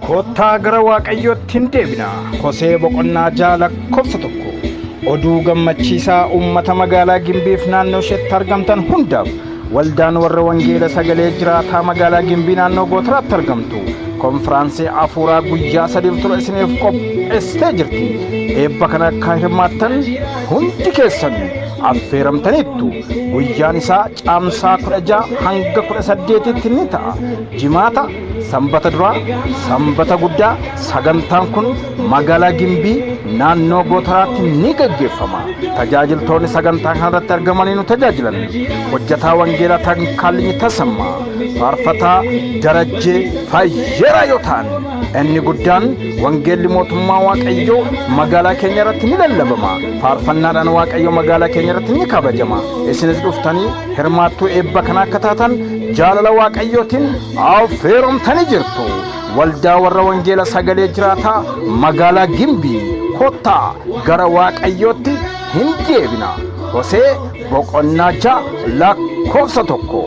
Kottaa gara Waaqayyootti hin deebina. Hosee boqonnaa 6 lakkoofsa 1. Oduu gammachiisaa uummata magaalaa Gimbiif naannoo isheetti argamtan hundaaf, waldaan warra wangeela sagalee jiraataa magaalaa Gimbii naannoo Gootaraatti argamtu konfiraansii afuuraa guyyaa 3f ture isiniif qopheessitee jirti. Eebba kana akka hirmaattan hundi keessan affeeramtaniittu. Guyyaan isaa Caamsaa 16 hanga 18tti ni ta'a. Jimaata, Sanbata duraa, Sanbata guddaa sagantaan kun magaalaa Gimbii naannoo Gootaraatti ni gaggeeffama. Tajaajiltoonni sagantaa kanarratti argamanii nu tajaajilan: hojjetaa wangeelaa Tankaallinyi Tasammaa, faarfataa Darajjee Fayyeeraa yoo ta'an, inni guddaan wangeelli mootummaa Waaqayyoo magaalaa keenya irratti ni lallabama. Faarfannaadhaan Waaqayyo magaalaa keenya irratti ni kabajama. Isinis dhuftanii hirmaattuu eebba kanaa akka taatan jaalala Waaqayyootiin affeeramtanii jirtu. Waldaa warra wangeela sagalee jiraataa magaalaa Gimbii, kottaa gara Waaqayyootti hin deebina. Hosee boqonnaa 6 lakkoofsa 1.